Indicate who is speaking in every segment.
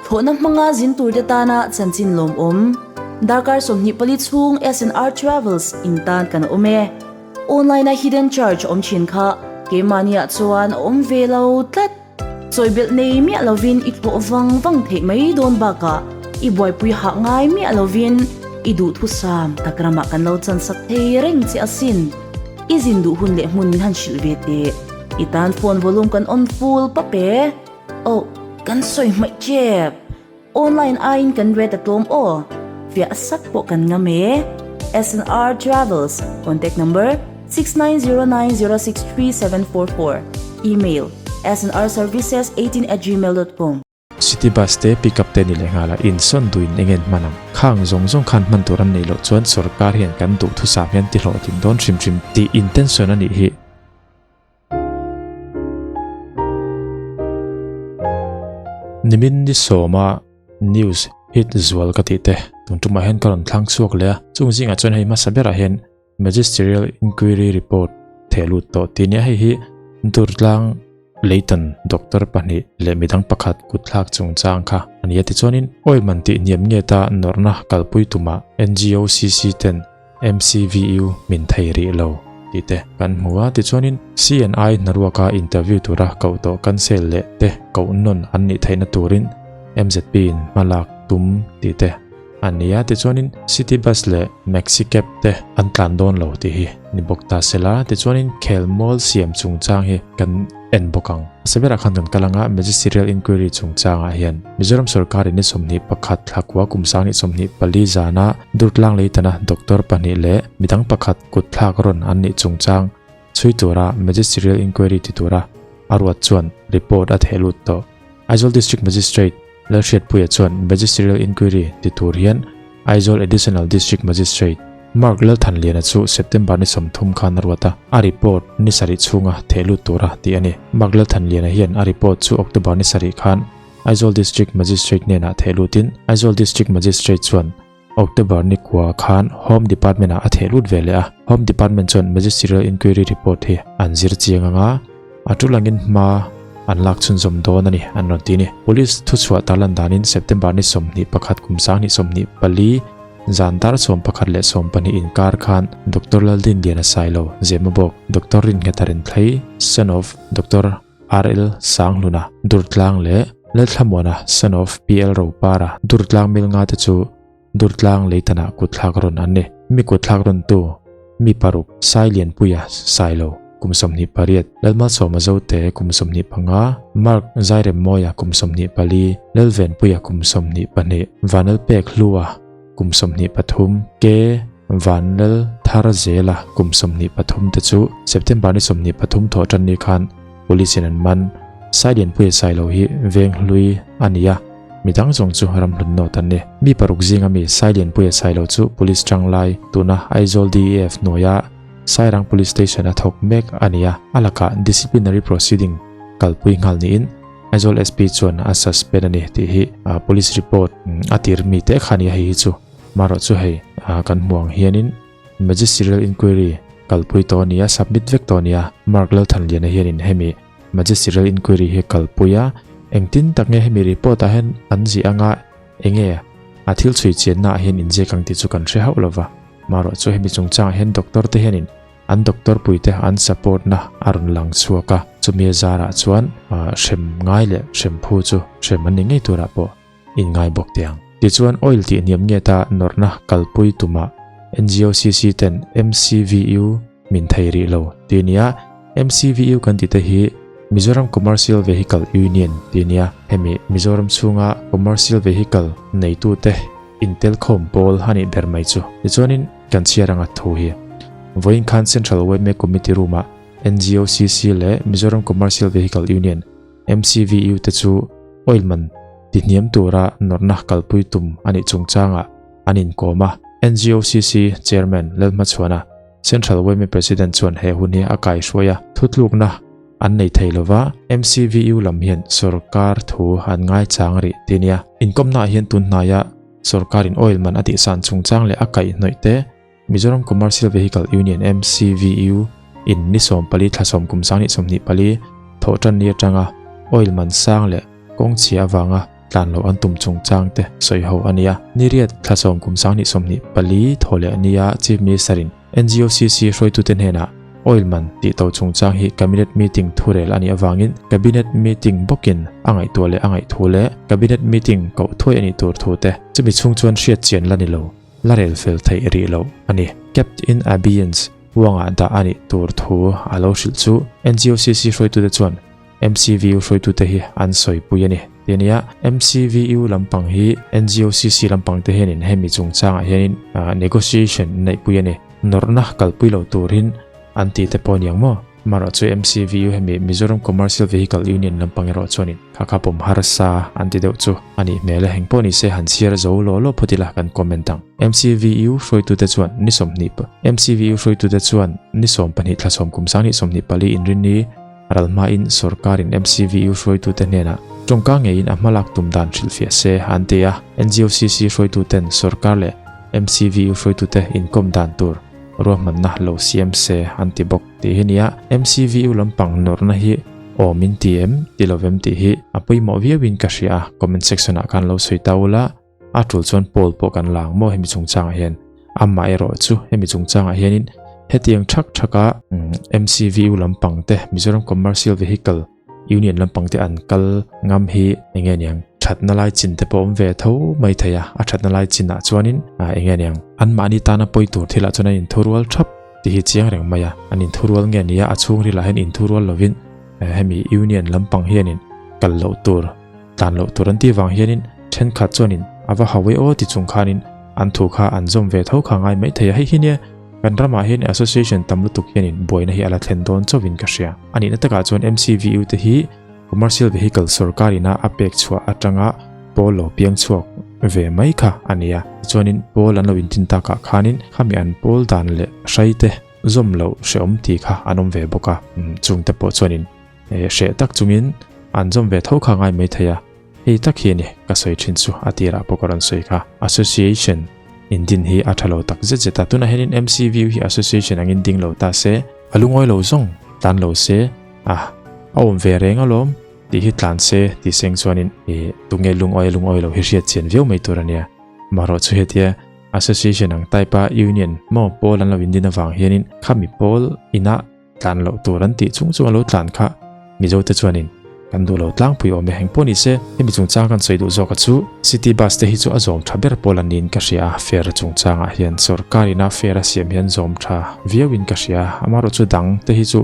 Speaker 1: Thlawhna hmanga zin turte tana chanchin lawmawm. Darkar 24 chhung SNR Travels in tan kan awm e. Online a hidden charge awm thin kha keimahniah chuan a awm ve lo tlat. Chawibelh nei miah lovin i thlawh vang vang theih mai dawn bakah i buaipui hah ngai miah lovin i duhthusam tak ramah kan lo chansak thei reng che asin. I zin duh hun leh hmun min han hrilh ve teh. I tan phone volume kan on full pap e. Oh, kan sawi hmaih tep. Online aiin kan rate a tlawm aw. Fiah sak pawh kan ngam e. SNR Travels, contact number, 6909063744, email, snrservices18@gmail.com.
Speaker 2: City bus te pick up te ni leh nghal a, insawn duhin eng en hman ang? Khang zawng zawng khan hman tur an neih loh chuan sorkar hian kan duhthusam hian ti hlawhtling dawn hrim hrim tih intention a nih hi. Nimin ni sawma news hit zual ka tih te tun tumah hian ka rawn thlang chhuak leh a, chung zingah chuan hei hmasa berah hian Magisterial Inquiry Report theh lut tawh tih nia hei hi Durtlang Leitan Doctor pahnih leh midang pakhat kut thlak chungchang kha a ni a tichuanin oil man tih hniam nge ta nawrhna kalpui tumah NGOCC ten MCVU min thei rih lo tih te kan hmu a tichuanin CNI hnaruaka interview tura koh tawh cancel leh te koh nawn an nih theihna turin MZP in hmalak tum tih te a ni a tichuanin city bus leh maxi cab te an tlan dawn lo tih hi ni bawk ta sela tichuanin khelmual siam chungchang hi kan en bawk ang. A severah khan kan kal anga Magisterial Inquiry chungchangah hian Mizoram sorkarin ni 21 thlakua kum 2024 zana Durtlang Leitana doctor pahnih leh midang pakhat kut thlak rawn an nih chungchang chhui tura Magisterial Inquiry ti tura a ruat chuan report a theh lut tawh. Aizawl District Magistrate Lalhriatpuia chuan Magisterial Inquiry ti tur hian Aizawl Additional District Magistrate Mark Lalthanliana chu September ni 30 khan a ruat a, a report ni sarih chhunga theh lut tura tih a ni. Mark Lalthanliana hian a report chu October ni sarih khan Aizawl District Magistrate hnenah theh lutin Aizawl District Magistrate chuan October ni kua khan Home Department ah a theh lut ve leh a, Home Department chuan Magisterial Inquiry Report hi an zir chiang anga a tul angin hma an lak chhunzawm dawn a ni an rawn ti a ni. Police thuchhuah tarlan danin September ni 21 kum 2024 zan dar 11 leh 12 inkar khan Doctor Laldinliana Sailo, Zemabawk, Doctor Rinnghet Rinthei, son of Doctor RL Sanghluna, Durtlang leh Lalthlamuana, son of PL Ropara, Durtlang mil nga te chu Durtlang Leitanah kutthlak rawn an ni. Mi kutthlak rawntu mi paruk Sailianpuia Sailo kum 28, Lalmalsawma Zote kum 25, Mark Zairemmawia kum 24, Lalvenpuia kum 22, Vanlalpek Hlua kum 23, K Vanlal Thar Zela kum 23 te chu September ni 23 thawh tan ni khan police in an man. Sailianpuia Sailo hi veng hlui a ni a, midang zawng chu ram hlun nawt an ni. Mi paruk zinga mi Sailianpuia Sailo chu police tanglai tuna Aizawl DEF hnuaia Sairang Police Station a thawk mek a ni a, a lakah disciplinary proceeding kalpui nghal niin Aizawl SP chuan a suspend a ni tih hi police report a tir mi te kha a ni a, hei hi chu marawh chu hei kan hmuh ang hianin Magisterial Inquiry kalpui tawh a ni a, submit vek tawh a ni a, Mark Lalthanliana hianin hemi Magisterial Inquiry hi kalpui a, engtin tak nge hemi report ah hian an zih anga enge a thil chhui chianna ah hian inziak ang tih chu kan hre hauh lova, marawh chu hemi chungchangah hian doctor te hianin an doctor puite an support na a rawn lang chhuak a, chumi a zarah chuan hrem ngai leh hrem phu chu hrem an ni ngei turah pawh inngai bawk teh ang. Tichuan oil tih hniam nge ta nawrhna kalpui tumah NGOCC ten MCVU min thei rih lo tih a ni a, MCVU kan tih te hi Mizoram Commercial Vehicle Union tih a ni a, hemi Mizoram chhunga commercial vehicle neitute intelkhawm pawl a nih ber mai chu. Tichuanin kan chhiar anga thu hi vawiin khan Central YMA Committee Room-ah NGOCC leh Mizoram Commercial Vehicle Union, MCVU, te chu oil man ti hniam tura nawrhna kalpui tum a nih chungchangah an inkawm a. NGOCC Chairman Lalhmachhuana, Central YMA President chuan he hun hi a kaihruai a, thutlukna an nei thei lova, MCVU lam hian sorkar thu an ngaichang rih ti nia. Inkawmnaah hian tun hnaia sorkarin oil man a tihsan chungchang leh a kaihhnawih te, Mizoram Commercial Vehicle Union, MCVU, in ni 14 thla 10 kum 2024 thawhtanni atanga oil man sang leh kawng chhia avanga tlan loh an tum chungchang te sawi ho a ni a. Niriat thla sawm kum sanghnih 24 thaw leh nia Chief Minister in NGOCC hruaitute hnenah oil man tih to chungchang hi Cabinet meeting thurel a nih avangin Cabinet meeting bawkin a ngaihtuah leh a ngaihthu leh Cabinet meeting koh thuai a nih tur thu te chumi chhung chuan hriat chian la ni lo la rel fel theih rih loh a ni. Kept in abeyance huangah dah a nih tur thu a lo hrilh chu NGOCC hruaitute chuan MCVU hruaitute hi an sawipui a ni. Ti a nia, MCVU lampang hi NGOCC lampang te hianin hemi chungchangah hianin negotiation an neihpui a ni. Nawrhna kalpui lo turin an tih te pawh a ni ang maw? Amaherawh chu MCVU hemi Mizoram Commercial Vehicle Union lampang erawh chuanin kha kha pawm harsa an ti deuh chu a nih hmel e. Engpawh ni se han chhiar zo law law phawt ila kan comment ang. MCVU hruaitute chuan ni 20 MCVU hruaitute chuan ni 12 thla sawm kum sanghnih 24 inrinni Ral hmain sorkarin MCVU hruaitute hnenah tawngka ngeiin a hmalak tum dan hrilhfiah se an ti a. NGOCC hruaituten sorkar leh MCVU hruaitute inkawm dan tur ruahmanna lo siam se an ti bawk tih hi nia. MCVU lampang nawrhna hi awm in ti em ti lo vem tih hi a pawimawh viauin ka hria a, comment section ah khan lo sawi ta ula. A tul chuan poll pawh kan la ang maw hemi chungchangah hian. Amah erawh chu hemi chungchangah hianin hetiang thak thaka MCVU lampang te Mizoram Commercial Vehicle Union lampang te an kal ngam hi enge niang thatna lai chin te pawh awm ve tho mai thei a, a thatna lai chinah chuanin enge niang anmahni tana pawi tur thilah chuan an inthurual thap tih hi chiang reng mai a, an inthurual nge nia a chhungrilah hian inthurual lovin hemi union lampang hianin kal loh tur Tlan loh tur an tih vang hianin thenkhat chuanin a va hau e aw ti chung khanin an thu kha an zawm ve tho kha ngai mai thei a, hei hi nia kan ramah hian association tam lutuk hianin buaina hi a la thlen dawn chauhin ka hria. A nihna takah chuan MCVU te hi commercial vehicle sorkar ina a pek chhuah atanga pawl lo piang chhuak ve mai kha a nia, tichuanin pawl an lo intin takah khanin khami an pawl dan leh hrai te zawm loh hrehawm tih kha an awm ve bawk a, chungte pawh chuanin Hreh tak chungin an zawm ve tho kha ngai mai thei a, hei tak hi a ni ka sawi thin chu a tirah pawh ka rawn sawi kha. Association in din hi a tha lo tak zet zet a, tunah hianin MCVU hi association angin ding lo ta se, a lungawi lo zawng tlan lo se, a a awm ve reng alawm tih hi tlan se tih seng chuanin tunge lungawi a lungawi lo hi hriat chian viau mai tur a nia. Amaherawhchu chu hetia association ang type a union maw pawl an lo indin avang hianin khami pawl inah Tlan loh tur an tih chung chung a lo tlan kha Mizo te chuanin kan duh lo tlangpui awm e. Engpawh ni se, hemi chungchang kan sawi duh zawk a chu City Bus te hi chu a zawm tha ber pawl an niin ka hria a, fare chungchangah hian sorkar ina fare a siam hian zawm tha viau in ka hria a, amaherawh chu dang te hi chu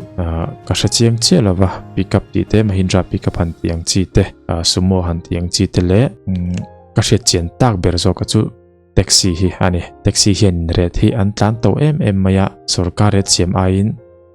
Speaker 2: ka hre chiang chiah lo va, pickup tih te, Mahindra pickup han tih ang chi te, Sumo han tih ang chi te leh ka hriat chian tak ber zawk a chu Taxi hi a ni. Taxi hian rate hi an tlan to em em mai a, sorkar rate siam aiin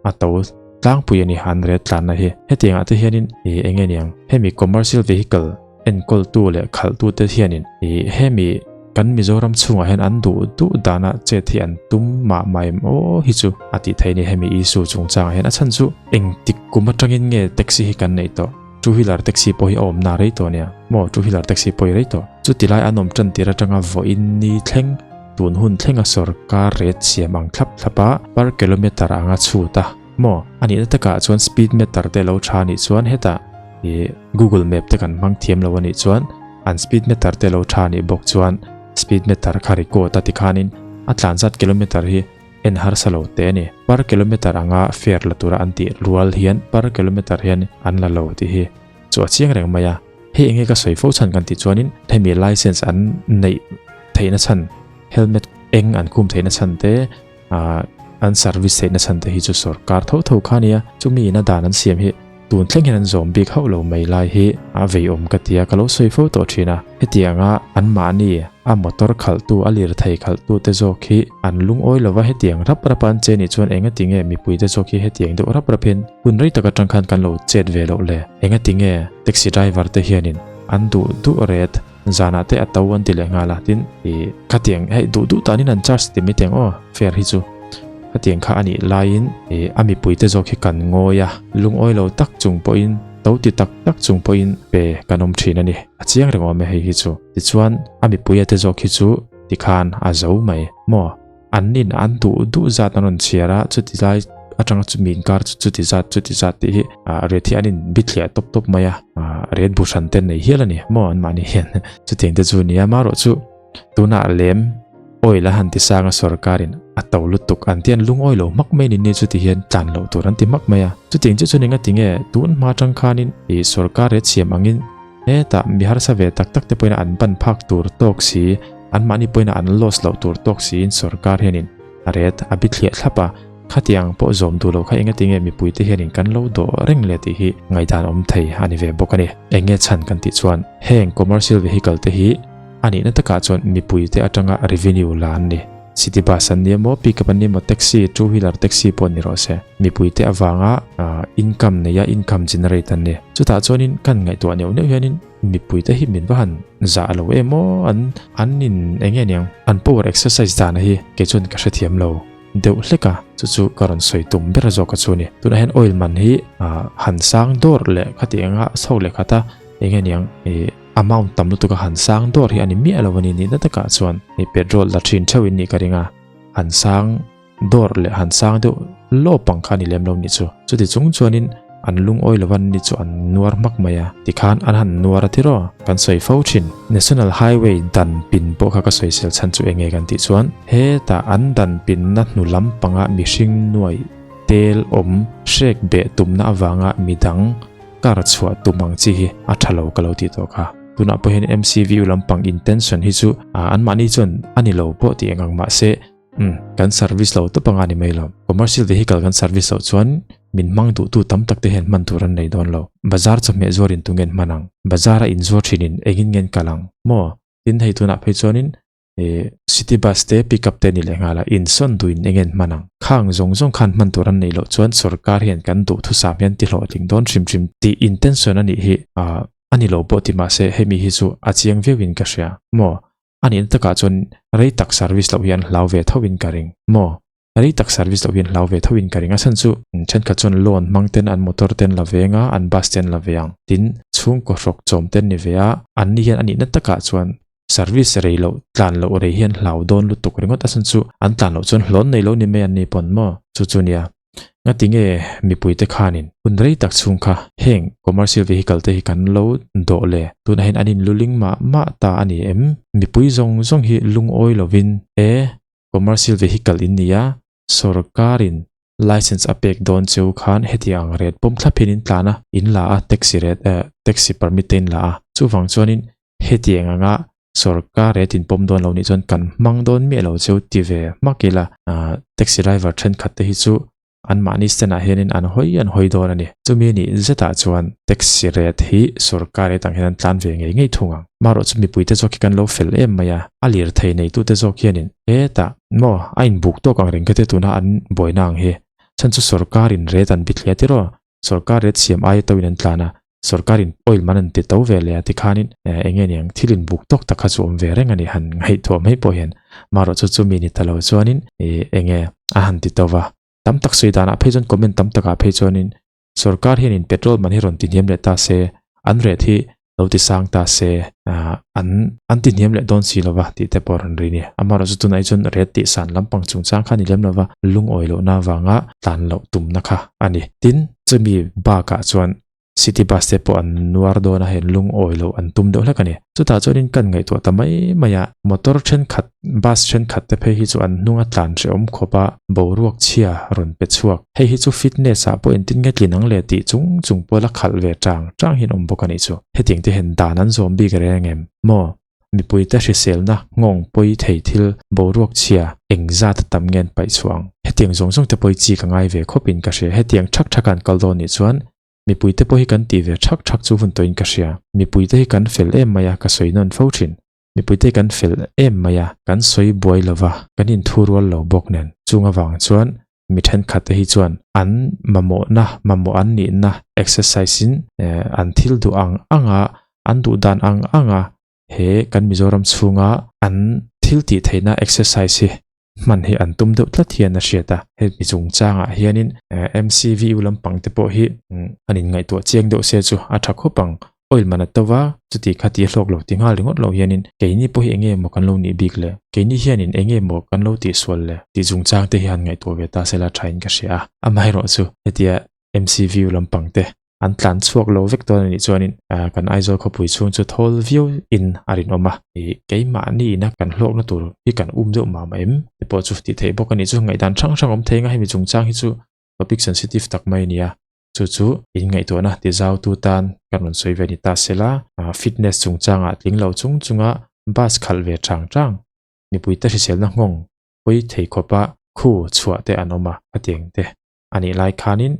Speaker 2: a to tlangpui a ni an rate tlanna hi. Hetiangah te hianin ih eng nge niang hemi commercial vehicle enkawltu leh khalhtute hianin ih hemi kan Mizoram chhungah hian an duh duh dana chet hi an tum mah mah em aw hi chu a tih theih a ni hemi issue chungchangah hian a chhan chu engtik kum atangin nge taxi hi kan neih tawh. Two wheeler taxi pawh hi a awmna rei tawh ania maw two wheeler taxi pawh hi rei tawh. Chuti lai an awm tan tir atanga vawiin ni thleng tun hun thlenga sorkar rate siam ang thlap thlap a per kilometer anga chhut a maw a nihna takah chuan speed meter te lo tha anih chuan hetah ih google map te kan hmang thiam lo anih chuan an speed meter te lo tha anih bawk chuan speed meter kha record a tikhanin a tlan zat kilometer hi En harsa lo te a ni. Per kilometer anga fare la tura an tih rual hian per kilometer hian an la lo tih hi chu a chiang reng mai a. Hei enge ka sawi fo chhan kan tih chuanin hemi license an neih theihna chhan helmet eng an khum theihna chhan te ah an service theihna chhan te hi chu sorkar tho tho kha a nia. Chumi ina dan an siam hi Tun thleng hian an zawm bik hauh lo mai lai hi a veiawm ka tia ka lo sawi fo tawh thin a. Hetianga anmahni a motor khalhtu a lirthei khalhtu te zawk hi an lungawi lova hetiang rap rapa an che nih chuan engatinge mipui te zawk hi hetiang deuh rap rap hian hun rei tak atang khan kan lo chet ve loh le? Engatinge taxi driver te hianin an duh duh ret zanah te a to an ti leh nghal a tin ih khatiang hei duh duh tanin an charge ti mai teng aw fare hi chu khatiang kha a nih laiin ih a mipui te zawk hi kan ngawi a lungawi lo tak chung pawhin to ti tak tak chung pawhin pe kan awm thin a ni a chiang reng awm e hei hi chu tichuan a mipui a te zawk hi chu tikhan a zo mai maw an nin an duh duh zat an rawn chhiar a chuti lai. atanga chumi inkar chu chuti zat chuti zat tih hi ah rate hi an in bithliah tawp tawp mai a ah rate bu hran te an nei hial a ni maw an mahni hian chutiang te chu a ni a amaherawh chu tunah lem oil a han ti sang a sorkarin a to lutuk an ti an lungawi lo hmak mai ni ni chuti hian tlan loh tur an ti hmak mai a chutiang chu chuan enga tinge tun hma atang khanin ih sorkar rate siam angin Hetah mi harsa ve tak tak te pawhin an ban phak tur tawk si, anmahni pawhin an loss loh tur tawk siin sorkar hianin a ret a bi thliah thlap a, khatiang pawh zawm duh loh kha engatinge mipuite hianin kan lo dawh reng le tih hi ngaihdan awm thei a ni ve bawk a ni. Enge chhan kan tih chuan heng commercial vehicle te hi a nihna takah chuan mipuite atanga revenue la an ni. City bus an ni emaw, pickup an ni emaw, taxi, two wheeler taxi pawh ni rawh se. Mipuite avanga income neia income generate an ni. Chutah chuanin kan ngaihtuah neuh neuh hianin mipuite hi min va han zah lo em aw, an an in eng nge niang, an power exercise dana hi kei chuan ka hrethiam lo deuh hlek a, chu chu ka rawn sawi tum ber zawk a chu ni. Tunah hian oil man hi han sang dawr leh khati anga chho leh khat a, eng nge niang ih amount tam lutuk a han sang dawr hi a ni miah lo a ni nihna takah chuan petrol la thin theuhin nih ka ring a, han sang. Dawr leh han sang deuh lawp ang kha a ni lem lo nih chu. Chuti chung chuanin an lungawi lo van ni chu an nuar hmak mai a, tikhan an han nuar a tiraw? Kan sawi fo thin. National Highway dan pin pawh kha ka sawisel chhan chu enge kan tih chuan hetah an dan pinna hnu lampanga mihring nuai tel awm hrek beh tumna avanga midang kar chhuah tum ang chi hi a tha lo ka lo tih tawh kha. Tunah pawh hian MCVU lampang intention hi chu anmahni chuan a ni lo pawh tih eng ang mahse Umm, kan service lo tawp anga ni mai lo. Commercial vehicle kan service loh chuan min hmang duhtu tam tak te hian hman tur an nei dawn lo. Bazar chawhmeh zuar in tunge an hman ang? Bazar a inzuar thin in engin nge an kal ang? Maw? Tin hei tunah phei chuanin eh city bus te pickup te a ni leh nghal a, insawn duh in enge an hman ang? Khang zawng zawng khan hman tur an neih loh chuan sorkar hian kan duhthusam hian ti hlawhtling dawn hrim hrim tih intention a nih hi ah a ni lo pawh ti mahse hemi hi chu a chiang viau in ka hria. Maw? A nihna takah chuan rei tak service loh hi an hlau ve tho in ka ring. Maw? Rei tak service loh hi an hlau ve tho in ka ring. A chhan chu thenkhat chuan loan hmang ten an motor te an la ve anga, an bus te an la ve ang. Tin, chhungkaw hrawk chawm te an ni ve a, an ni hian a nihna takah chuan service rei loh, tlan loh rei hi an hlau dawn lutuk ringawt. A chhan chu an tlan loh chuan hlawn nei lo ni mai an ni pawn maw? Chu chu nia. Ngati nge mipuite khanin hun rei tak chhung kha heng commercial vehicle te hi kan lo dawh le? Tunah hian an inluling mah mah ta a ni em? Mipui zawng zawng hi lungawi lovin e commercial vehicle in ni a, sorkarin license a pek dawn cheu khan heti ang rate pawm thlap hian in tlan a, in la a taxi rate eh taxi permit te in la a, chuvang chuanin hetiang anga Sorkar rate in pawm dawn lo nih chuan kan hmang dawn miah lo cheu ti ve hmak ila taxi driver thenkhat te hi chu anmahni stand ah hianin an hawi an hawi dawn a ni. Chumi nih zetah chuan taxi rate hi sorkar rate ang hian an tlan ve ngei ngei thung ang. Marawh chu mipuite zawk hi kan lo fel em mai a, a lirthei neitute zawk hianin hetah maw a inbuk tawk ang reng kha te tuna an buaina ang hi chhan chu sorkarin rate an bithliah tiraw sorkar rate siam aia tawhin an tlan a, sorkarin oil man an ti to ve leh a tikhanin eng nge niang thil inbuk tawk tak kha chu awm ve reng a ni han ngaihtuah mai pawh hian marawh chu chumi ni ta lo chuanin ih eng nge a han ti to va tam tak sawi danah phei chuan comment tam takah phei chuanin sorkar hianin petrol man hi rawn ti hniam leh ta se an rate hi lo ti sang ta se ah an an ti hniam leh dawn si lova tih te pawh a rawn ri a ni amaherawhchu tunah hi chuan rate tih san lampang chungchang kha a ni lem lova lungawi lohna avanga tlan loh tumna kha a ni tin chumi bakah chuan City bus te pawh an nuar dawn a, hei lungawi loh an tum deuh hlek a ni. Chutah chuanin kan ngaihtuah ta mai mai a, motor thenkhat, bus thenkhat te phei hi chu an hnunga tlan hrehawm khawp a, boruak chhia rawn pe chhuak. Hei hi chu fitness ah pawh engtin nge tlin ang le tih chung chung pawh la khalh ve tang tang hian awm bawk a nih chu. Hetiang te hian dan an zawm bik reng em? Maw? Mipuite hriselna nghawng pawi thei thil boruak chhia eng zat a tam nge an paih chhuah ang? Hetiang zawng zawng te pawh hi chi ka ngai ve khawpin ka hria. Hetiang thak thak a an kal dawn nih chuan Mipuite pawh hi kan tih ve thak thak chu hun tawhin ka hria. Mipuite hi kan fel em mai a, ka sawi nawn fo thin. Mipuite hi kan fel em mai a, kan sawi buai lo va, kan inthu rual lo bawk nen. Chung avang chuan mi thenkhatte hi chuan an mamawhna, mamawh an nihna exercise in an thil duh ang anga, an duh dan ang anga he kan Mizoram chhunga an thil tih theihna exercise hi hman hi an tum deuh tlat hian a hriat a, hemi chungchangah hianin MCVU lampang te pawh hi an inngaihtuah chiang deuh se chu a tha khawp ang. Oil man a to va, chuti kha ti hlawk lo ti nghal ringawt lo hianin keini pawh hi enge maw kan lo nih bik le, keini hianin enge maw kan lo tihsual le tih chungchang te hi han ngaihtuah ve ta sela thain ka hria a. Amaherawhchu hetia MCVU lampang te an tlan chhuak lo vek dawn a nih chuanin kan Aizawl khawpui chhung chu thawl viau in a rinawm a, ih keimahni ina kan hlawkna tur hi kan um deuh mah mah em te pawh chu tih theih bawk a nih chu ngaihdan hrang hrang awm thei anga hemi chungchang hi chu topic sensitive tak mai a ni a, chu chu in ngaihtuahna ti zautu tan kan rawn sawi ve ni ta sela, fitness chungchangah tling lo chung chunga bus khalh ve chang chang mipuite hriselna nghawng pawi thei khawpa khu chhuah te an awm a, khatiang te a nih lai khanin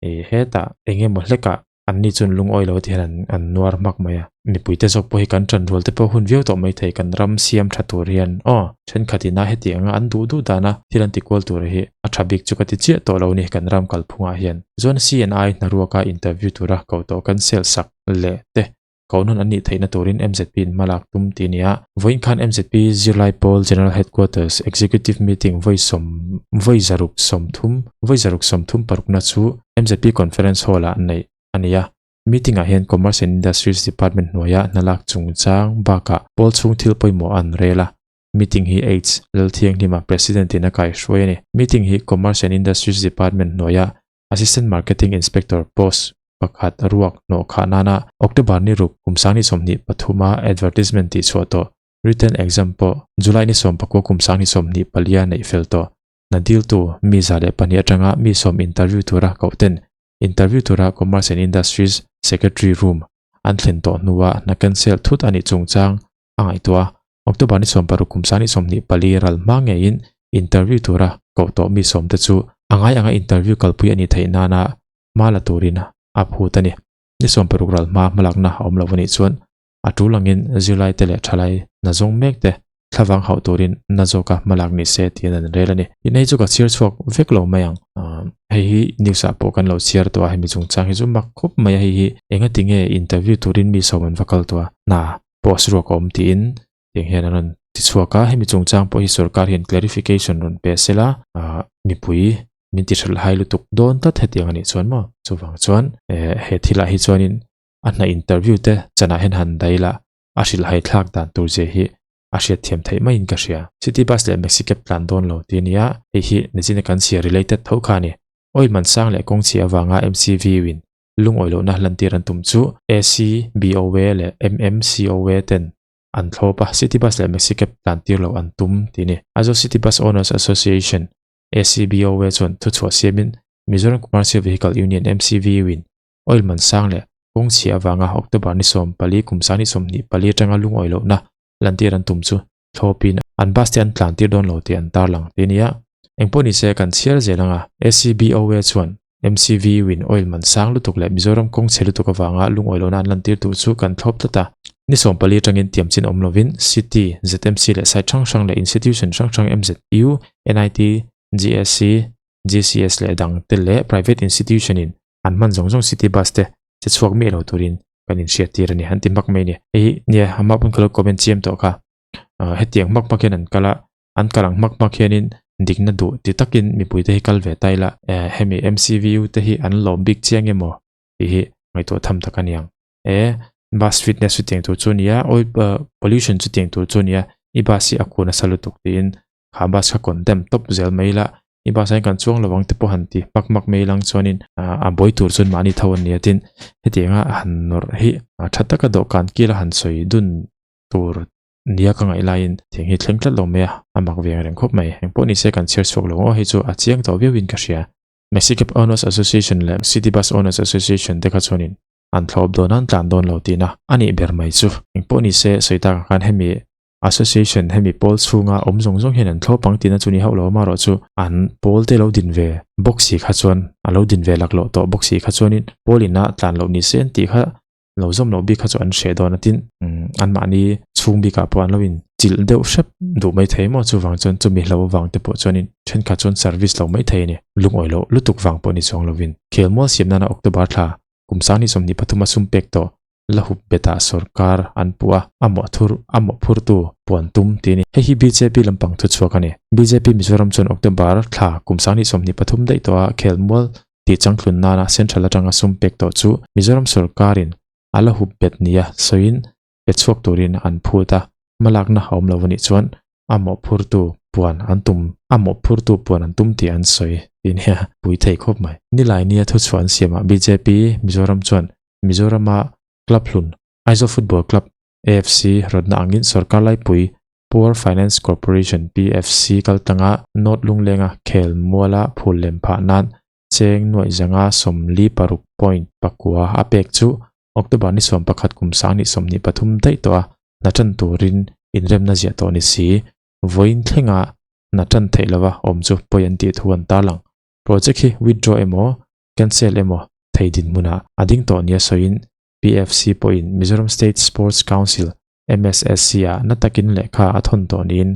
Speaker 2: Ih hetah eng emaw hlekah anni chuan lungawi lo ti hian an an nuar hmak mai a. Mipuite zawk pawh hi kan ṭan rual te pawh hun viau tawh mai thei kan ram siam ṭha tur hian aw ṭhenkhat ina heti anga an duh duh dana thil an ti kual tur hi a ṭha bik chu ka ti chiah tawh lo ni kan ram kalphungah hian. Chuan CNI hnaruaka interview tura koh tawh kan sel sak leh te Kohnawn an nih theihna turin MZP in hmalak tum tih a ni a. Vawiin khan MZP Zirlai Pawl General Headquarters Executive Meeting vawi sawm vawi zaruk 30 vawi zaruk 30 parukna chu MZP Conference Hall-ah neih a ni a. Meeting-ah hian Commerce and Industries Department hnuaia hnalak chungchang bakah pawl chhung thil pawimawh an rel a. Meeting hi Aids Lalthianghlima President-in a kaihruai a ni. Meeting hi Commerce and Industries Department hnuaia Assistant Marketing Inspector post pakhat ruak hnawh khah nana October ni ruk kum sang ni 23 a advertisement tih chhuah tawh written exam pawh July ni 19 kum sang ni 24 a neih fel tawh. Hna diltu mi 102 atanga mi 10 interview tura koh ten interview tura Commerce and Industries Secretary room an thlen tawh hnua hna cancel thut a nih chungchang a ngaihtuah a, October ni 60 kum sang ni 24 ral hma ngeiin interview tura koh tawh mi sawmte chu a ngai anga interview kalpui a nih theih nana hma la turin a phut a ni. Ni 60 ral hma hmalakna a awm lo a nih chuan a tul angin zirlaite leh thalai hna zawng mekte thlavang hauh turin na zawka hmalak ni se tiin an rel a ni. Tin hei chu ka chhiar chhuak vek lo mai ang. Hei hi news ah pawh kan lo chhiar tawh a, hemi chungchang hi chu mak khawp mai a, hei hi engatinge interview turin mi sawm an va kal tawh a, hna post ruak a awm tiin tiang hian an rawn ti chhuak a, hemi chungchang pawh hi sorkar hian clarification rawn pe sela ah mipui min ti hralh hai lutuk dawn tlat hetiang a nih chuan maw chuvang chuan eh he thilah hi chuanin a hna interview te chanah hian han daih la a hrilh hai thlak dan tur zia hi a hriat thiam theih maiin ka hria. City bus leh maxi cab tlan dawn lo tih a nia, hei hi nichina kan chhiar related tho kha a ni. Oil man sang leh kawng chhia avanga MCV in lungawi lohna lantir an tum chu ACBOA leh MMCOA ten an thlawp a, City Bus leh Maxi Cab tlan tir loh an tum tih a ni. Aizawl City Bus Owners Association, ACBOA, chuan thuchhuah siamin Mizoram Commercial Vehicle Union, MCVU, in oil man sang leh kawng chhia avanga October ni 14 kum sang ni 24 atanga lungawi lohna lantir an tum chu thlawpin an bus te an tlan tir dawn lo tih an tarlang tih a ni a. Engpawh ni se kan chhiar zel ang a, ACBOA chuan MCV in oil man sang lutuk leh Mizoram kawng chhe lutuk avanga lungawi lohna an lantir duh chu kan thlawp tlat a. Ni 14 atangin tiam chin awm lovin City, ZMC leh site hrang hrang leh institution hrang hrang MZU, NIT, GSC, GCS leh dang te leh private institution in an hman zawng zawng city bus te che chhuak miah lo turin kan inhriat tir a ni an ti hmak mai a ni. Hei hi nia amah pawn ka lo comment chiam tawh kha. Hetiang hmak hmak hian an kal a, an kal ang hmak hmak hianin dikna duh ti takin mipuite hi kal ve ta ila hemi MCVU te hi an lawm bik chiang emaw tih hi ngaihtuah tham tak a ni ang. E bus fitness chu tiang tur chu a ni a, oil pollution chu tiang tur chu a ni a, i bus hi a khu nasa lutuk tiin kha bus kha condemn tawp zel mai ila, i bus ah hian kan chuang lo ang te pawh han ti hmak hmak mai ilang chuanin a buai tur chuan mahni tho an ni a tin hetianga han nawrh hi tha taka dawhkan kila han sawi dun tur nia ka ngaih laiin thing hi thleng tlat lo mai a, a mak ve ang reng khawp mai. Engpawh ni se kan chhiar chhuak lo aw hei chu a chiang tawh viauin ka hria. Maxi Cab Owners Association leh City Bus Owners Association te kha chuanin an thlawp dawn a, an tlan dawn lo tihna a nih ber mai chu. Engpawh ni se sawi takah khan hemi association hemi pawl chhunga awm zawng zawng hian an thlawp ang tihna chu ni hauh lo amaherawh chu an pawl te lo din ve bawk si kha chuan a lo din ve laklawh tawh bawk si kha chuanin pawl ina tlan loh ni se an tih kha lo zawm loh bik kha chu an hreh dawn a tin anmahni chhung bikah pawh an lo in chilh deuh hrep duh mai thei maw chuvang chuan chumi hlo avang te pawh chuanin thenkhat chuan service lo mai thei a ni lungawi loh lutuk vang pawh ni chuang lovin khelmual siam nana October thla kum sang ni 23 a sum pek tawh la hup betah sorkar an puh a a mawh thur a mawh phurtu puan tum tih a ni hei hi BJP lampang thu chhuak a ni BJP Mizoram chuan October thla kum sang ni 23 daih tawha khelmual tih changtlun nana central atanga sum pek tawh chu Mizoram sorkarin. a la hup bet nia sawiin pe chhuak turin an phut a, hmalakna a awm lo anih chuan a mawhphurtu puan an tum a mawhphurtu puan an tum tih an sawi tih nia pui thei khawp mai. Nilai nia thuchhuah an siamah bjp Mizoram chuan Mizorama club hlun Aizawl Football Club, AFC, rawtna angin sorkar laipui Poor Finance Corporation, PFC, kaltlanga North Lunglenga khel muala phul lem phah nan cheng nuaih zanga 46 point pakua a pek chu October ni 11 kum 2023 daih tawh a, hna tan turin inremna ziah tawh ni si. Vawiin thlenga hna tan theih lova awm chu pawi an tih thu an tarlang. Project hi withdraw emaw, cancel emaw thei dinhmunah a ding tawh nia sawiin PFC pawhin Mizoram State Sports Council, MSSC, ah na takin lehkha a thawn tawh niin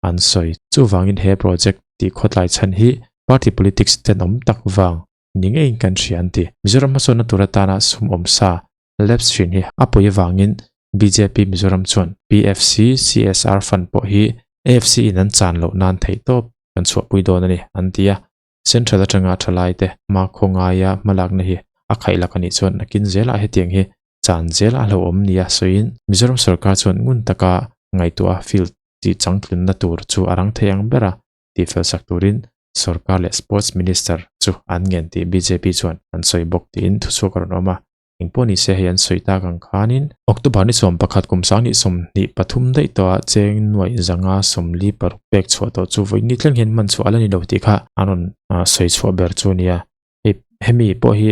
Speaker 2: an sawi. Chuvangin he project tih khawtlai chhan hi party politics tenawm tak vang ni ngeiin kan hria an ti. Mizoram hmasawnna tur atana sum awm sa lapse thin hi a pawi avangin bjp Mizoram chuan PFC CSR fund pawh hi AFC in an chan loh nan theihtawp kan chhuahpui dawn a ni an ti a. Central atanga thalai te hma khaw ngaia hmalakna hi a khaih lak a nih chuan nakin zelah hetiang hi chan zel a hlauhawm nia sawiin Mizoram sorkar chuan ngun taka ngaihtuah field tih changtlunna tur chu a rang thei ang ber a tihfel sak turin sorkar leh Sports Minister chu an ngen tih bjp chuan an sawi bawk tiin thuchhuak a rawn awm a. Engpawh ni se hei an sawi tak ang khanin October ni 11 kum 2023 daih tawhah cheng nuaih zanga 46 pek chhuah tawh chu vawi ni thleng hian hman chhuah a la ni lo tih kha an rawn sawi chhuah ber chu a nia. Hei hemi pawh hi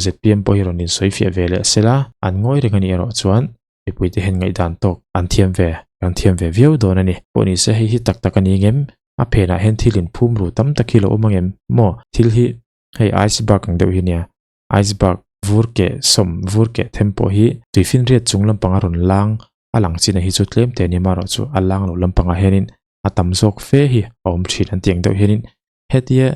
Speaker 2: zpm pawh hi rawn insawi fiah ve leh sela an ngawi reng a nih erawh chuan mipuite hian ngaihdan tawk an thiam ve kan thiam ve viau dawn a ni. Pawh ni se hei hi tak tak a ni ngem? A phenah hian thil inphum ru tam tak hi lo awm ang em? Maw thil hi hei iceberg ang deuh hi nia. Iceberg vur keh sawm vur keh them pawh hi tuifinriat chung lampang a rawn lang a lang chin a hi chu tlem te ania marawh chu a lang lo lampangah hianin a tam zawk fe hi a awm thin an tih ang deuh hianin hetia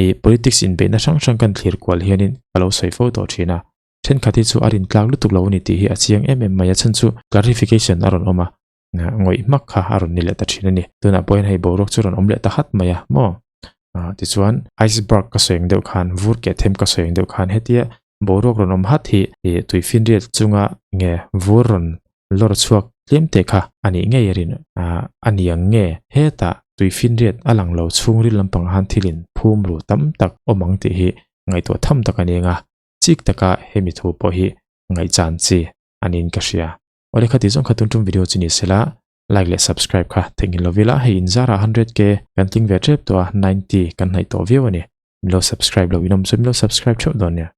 Speaker 2: ih politics inbeihna hrang hrang kan thlir kual hianin ka lo sawi fo tawh thin a thenkhat hi chu a rintlak lutuk lo a ni tih hi a chiang em em mai a chhan chu clarification a rawn awm a ngawih hmak kha a rawn ni leh ta thin a ni. Tunah pawh hian hei boruak chu rawn awm leh ta hat mai a maw? Ah tichuan iceberg ka sawi ang deuh khan vur keh them ka sawi ang deuh khan hetia boruak rawn awm hat hi ih tuifinriat chunga nge vur rawn lawr chhuak tlem te kha a nih ngei a rin ah a ni ang nge hetah tuifinriat a lang lo chhungril lampang han thilin phum ru tam tak awm ang tih hi ngaihtuah tham tak a ni ang a chik taka hemi thu pawh hi ngaihchan chi a niin ka hria. Awle kha tih zawng kha tun tum video chu ni sela like leh subscribe kha theihnghilh lo vila hei inzarah 100k kan tling ve tep tawh a 90 kan hnaih tawh viau a ni. Min lo subscribe lo in awm chu min lo subscribe theuh dawn nia.